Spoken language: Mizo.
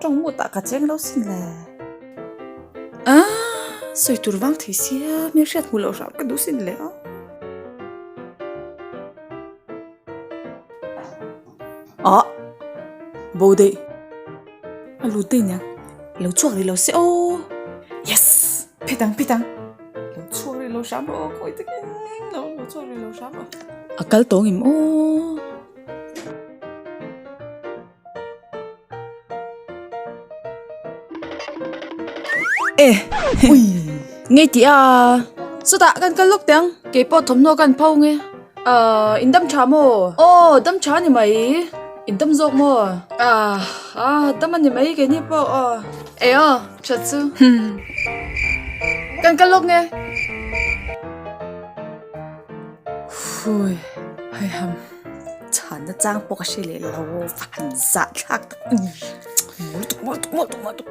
Tawng mut ah ka cheng lo sin le. Ah, sawi tur vang thei sia, hmelhriat hmuh loh hram ka duh sin le a. Ah, bo daih. A lut daih nia, lo chhuak rih lo se aw. Yes, phet ang, phet ang. Lo chhuak rih lo hram rawh aw, khawi takin lo lo chhuak rih lo hram rawh. A kal tawng em aw. E ui ngei tih a chutah kan kal lawk teh ang keipawh thawmhnaw kan pho nge ahh in dam tha maw aw dam tha a ni mai in dam zawk maw ahh ah dam a ni mai keini pawh aw e aw tha chu kan kal lawk nge hui hei ham. Chhanna chang pawh ka hre leh lo, va han zah thlak tak a ni. Mawl tuk mawl tuk mawl tuk mawl tuk.